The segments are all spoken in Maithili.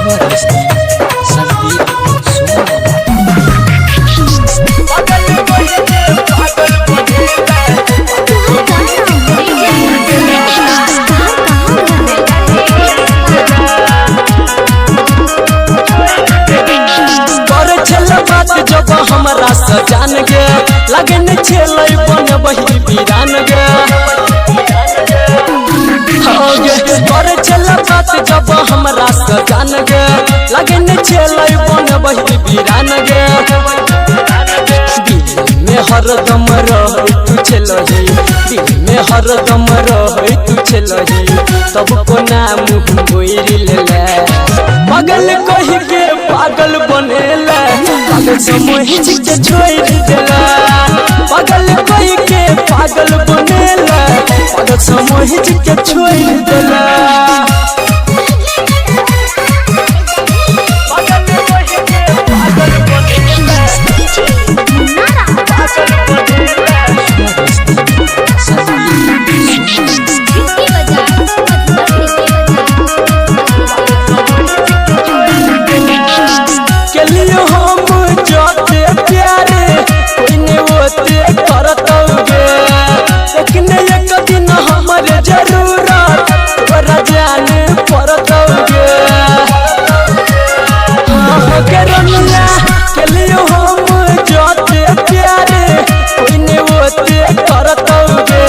You are listening Sandeep Suman. करे छल बात जब हमरा सजान गे, लगन छेलै बनबही वीरान गे। हो गे, करे छल बात जब हमरा सजान गे, लगन छेलै बनबही वीरान गे। दिल में हरदम रहै तू छलही, दिल में हरदम रहै तू छलही, तब कोना मुँह मोड़ि लेले। पागल कहि के पागल बनेला, पागल समझ के छोड़ देला। पागल कहि के पागल बनेला, पागल समझ के छोड़ देला। You are listening Sandeep Suman. के लिए हम जते प्यारे कोई ने ओते करतौगे, एक ने एक दिन हमर जरूरत तोरा जान पड़तौगे। हाँ के रमिया, के लिए हम जते प्यारे कोई ने ओते करतौगे,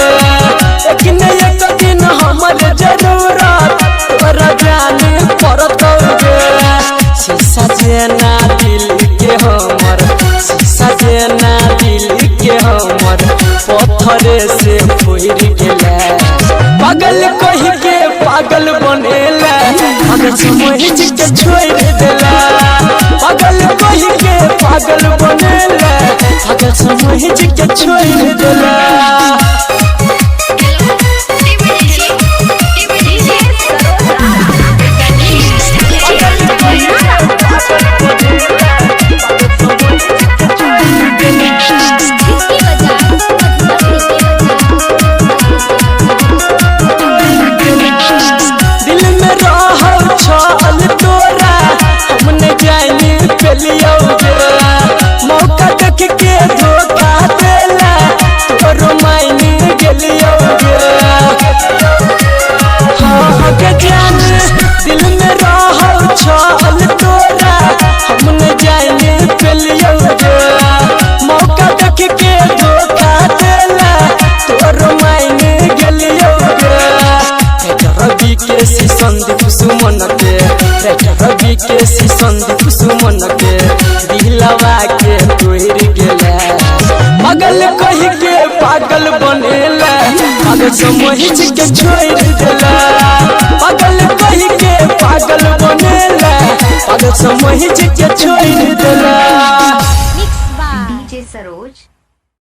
एक ने एक दिन हमर जरूरत तोरा जान पड़तौगे। शीशा जेना दिल के हमर, शीशा जेना दिल के हमर पत्थरे से फोड़ गेला। पागल कहि के पागल बनेला, पागल समझ के छोड़ देला। पागल कहि के पागल बनेला, पागल समझ के छोड़ देला। दिल में रहल छल तोरा, हमने जानी पेलियौ गे। मौका देख के धोखा देला, तोरो मायने गेलियौ गे। हाँ के जान, दिल में रहल छल तोरा, हमने जानी पेलियौ गे। मौका देख के धोखा देला, तोरो मायने गेलियौ गे। रवि के सी संदीप सुमन के, रवि के सी संदीप सुमन के दिलवा के तोड़ गेला। पागल कहि के पागल बनेला, पागल समझ के छोड़ देला। पागल कहि के पागल बनेला, पागल समझ के छोड़ देला।